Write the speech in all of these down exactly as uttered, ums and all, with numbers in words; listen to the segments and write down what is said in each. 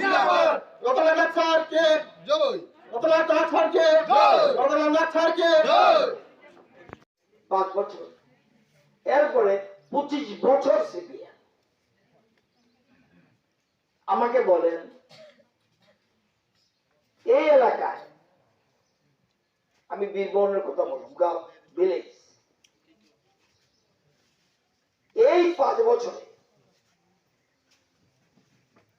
জিন্দাবাদ। রতনলাল নাথ স্যারকে জয়। রতনলাল নাথ স্যারকে জয়। রতনলাল নাথ স্যারকে জয়। পাঁচ বছর, এরপরে পঁচিশ বছর সিপিএম। আমাকে বলেন, এই এলাকায় আমি বীরবনের কথা বললাম, গাঁও, ভিলেজ, এই পাঁচ বছরে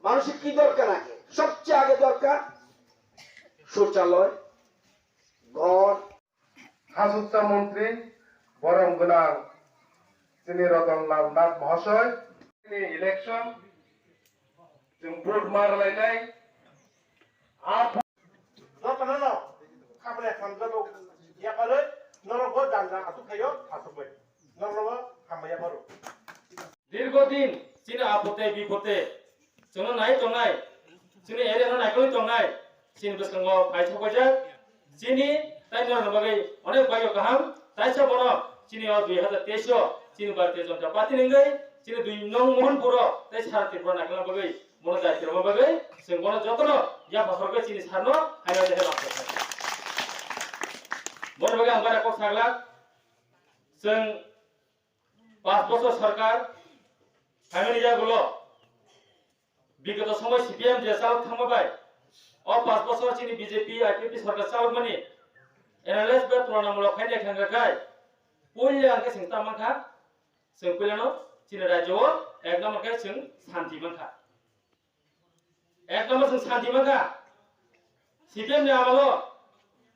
মানুষের কি দরকার? আগে, সবচেয়ে আগে দরকার শৌচালয়, ঘর। Khasuksa montri, borong gwnang chini Ratan Lal Nath Mahasoy. Chini election, chwng vote ma rwlainai. A Jotono no khablai khamjak yakarwi norokbo janja aswk khaio aswkbai norokno hambai yapharo. Dirgo din chini aphote biphote chwngno nai tongnai, chini area no naikolwi tongnai, chini bwskango phai thokbaijak, chini tai norokni bagwi onek baio kaham, taisa bono chini o dui hazar teis o chini Bharatiya Janata Party ni wngwi chini dui nong Mohanpur o tai sara Tripura naikolna bagwi bono daitwi rwma bagwi chwng bono jotono yapha horkhe chini sarno hai bai hai lamsa. Bono bagwi ang bara kok saglak, chwng panch bochor sarkar phaimani yagulo bigoto somoi C P M je chalok thangma bai o panch bochor chini B J P I P F T sarkar chalokmani analyze ba tulonamulok khaina thangkha khai puila ang khe chwng tamo kha, chwng puilano chini rajyo o ek number khe chwng santi mankha. Ek number chwng santi mankha. C P M ni amalo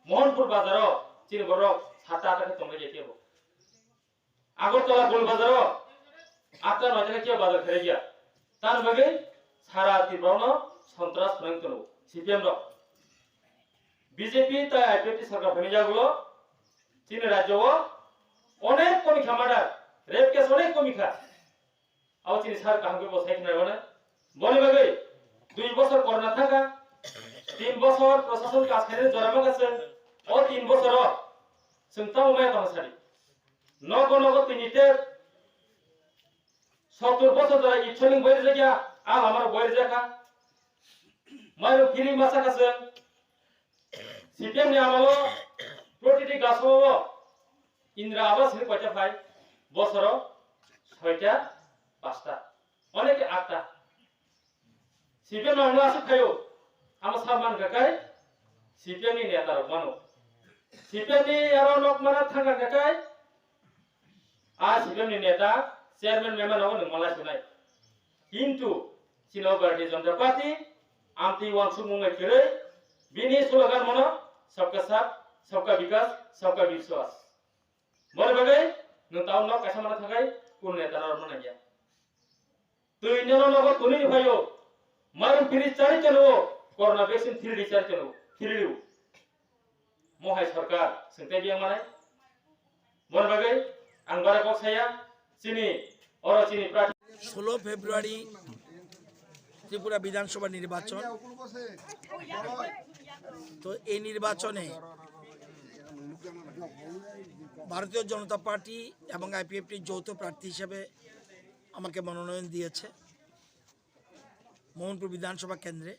Mohanpur bazaro chini borok sata ata khe tonglai kebo. Agartala Gul bazaro atta noita khe bazar khairya. Tan bagwi sara Tripura no sontras phwrwng tono C P M rok. B J P tai I P F T sarkar phani yagulo chini rajyo o onek komi kha murder, rape case onek komi kha. Abo chini sar kaham khe bo sai khna rwna. Boni bagwi dui bosor corona thangkha, tin bosor prosason kaj khainani jora mankha chwng. O tin bosoro chwng tamo maya tongkha sadi. Nogo nogo tini te sottor bosor jora itsoling boyar jakya, a lamaro boyar jakha. Mairum phiri masa kha chwng. C P M ni amalo protiti gasao Indra Awas hinwi koita phai, bosoro soita, pasta, oneke atta. C P M no aswk khaio, amo sab mankha kai C P M ni neta rok mano. C P M ni aro nok mana thangkha kai A C P M ni neta, chairman member nogo nwng malai sunai. Kintu chini o Bharatiya Janata Party amtwi wansukmung bai kwrwi bini slogan mano Sabka Saath, Sabka Vikas, Sabka Vishwas. Boni bagwi nwng town no kaisa mana thakai kunu neta no romna nangya. Twi nono nogo twnwi ni phaio. Mairum phiri chari chano, corona vaccine phiri di chari chano, phiri liu. Mohai sarkar sengtai biang manai. Boni bagwi ang bara kok saya, chini, oro chini prati. Sullo February Tripura Bidhan Sabha nirbachon. তো এই নির্বাচনে ভারতীয় জনতা পার্টি এবং আইপিএফটি যৌথ প্রার্থী হিসেবে আমাকে মনোনয়ন দিয়েছে মোহনপুর বিধানসভা কেন্দ্রে।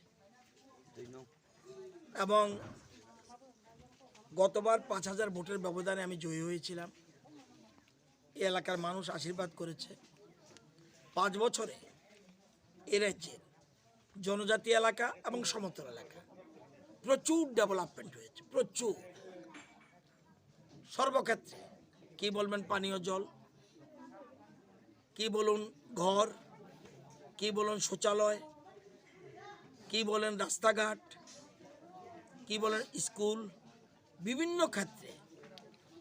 এবং গতবার পাঁচ হাজার ভোটের ব্যবধানে আমি জয়ী হয়েছিলাম। এই এলাকার মানুষ আশীর্বাদ করেছে। পাঁচ বছরে এ রাজ্যের জনজাতি এলাকা এবং সমতল এলাকা প্রচুর ডেভেলপমেন্ট হয়েছে, প্রচুর। সর্বক্ষেত্রে, কি বলবেন, পানীয় জল, কি বলুন ঘর, কি বলুন শৌচালয়, কি বলেন রাস্তাঘাট, কি বলেন স্কুল, বিভিন্ন ক্ষেত্রে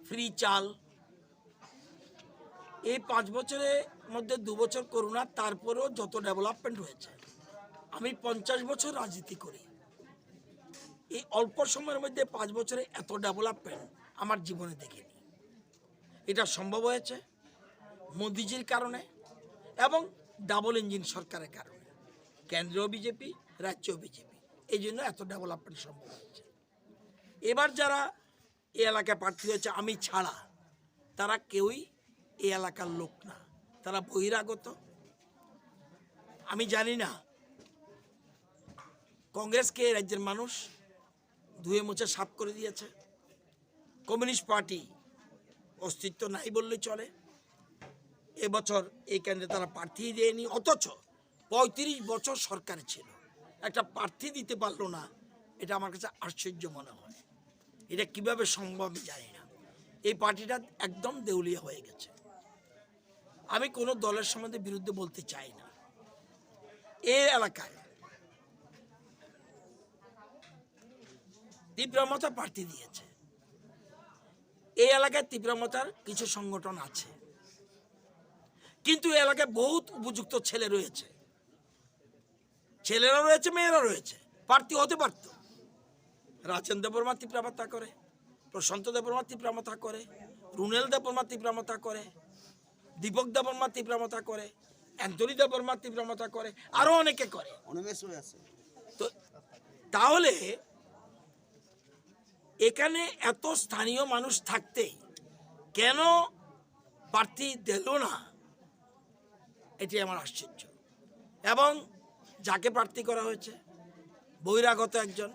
ফ্রি চাল। এই পাঁচ বছরের মধ্যে দু বছর করোনা, তারপরেও যত ডেভেলপমেন্ট হয়েছে, আমি পঞ্চাশ বছর রাজনীতি করি, এই অল্প সময়ের মধ্যে পাঁচ বছরে এত ডেভেলপমেন্ট আমার জীবনে দেখিনি। এটা সম্ভব হয়েছে মোদিজির কারণে এবং ডাবল ইঞ্জিন সরকারের কারণে। কেন্দ্রেও বিজেপি, রাজ্যেও বিজেপি, এই জন্য এত ডেভেলপমেন্ট সম্ভব হয়েছে। এবার যারা এই এলাকায় প্রার্থী হয়েছে আমি ছাড়া, তারা কেউই এই এলাকার লোক না, তারা বহিরাগত। আমি জানি না কংগ্রেসকে এই রাজ্যের মানুষ ধুয়ে মুছে সাফ করে দিয়েছে। কমিউনিস্ট পার্টি অস্তিত্ব নাই বললেই চলে। এবছর এই কেন্দ্রে তারা প্রার্থী দেয়নি, অথচ পঁয়ত্রিশ বছর সরকারে ছিল, একটা প্রার্থী দিতে পারলো না। এটা আমার কাছে আশ্চর্য মনে হয়। এটা কিভাবে সম্ভব আমি জানি না। এই পার্টিটা একদম দেউলিয়া হয়ে গেছে। আমি কোনো দলের সম্বন্ধে বিরুদ্ধে বলতে চাই না। এই এলাকায় তিপ্রা মথা প্রার্থী দিয়েছে। এই এলাকায় তিপ্রা মথার কিছু সংগঠন আছে, কিন্তু এই এলাকায় বহুত উপযুক্ত ছেলে রয়েছে, ছেলেরা রয়েছে, মেয়েরা রয়েছে, প্রার্থী হতে পারত। রাজেন দেববর্মা তিপ্রা মথা করে, প্রশান্ত দেববর্মা তিপ্রা মথা করে, রুনেল দেববর্মা তিপ্রা মথা করে, দীপক দেববর্মা তিপ্রা মথা করে, অ্যান্থনি দেববর্মা তিপ্রা মথা করে, আরো অনেকে করে। অনিমেষ আছে। তো তাহলে এখানে এত স্থানীয় মানুষ থাকতেই কেন প্রার্থী দিল না, এটি আমার আশ্চর্য। এবং যাকে প্রার্থী করা হয়েছে, বহিরাগত একজন,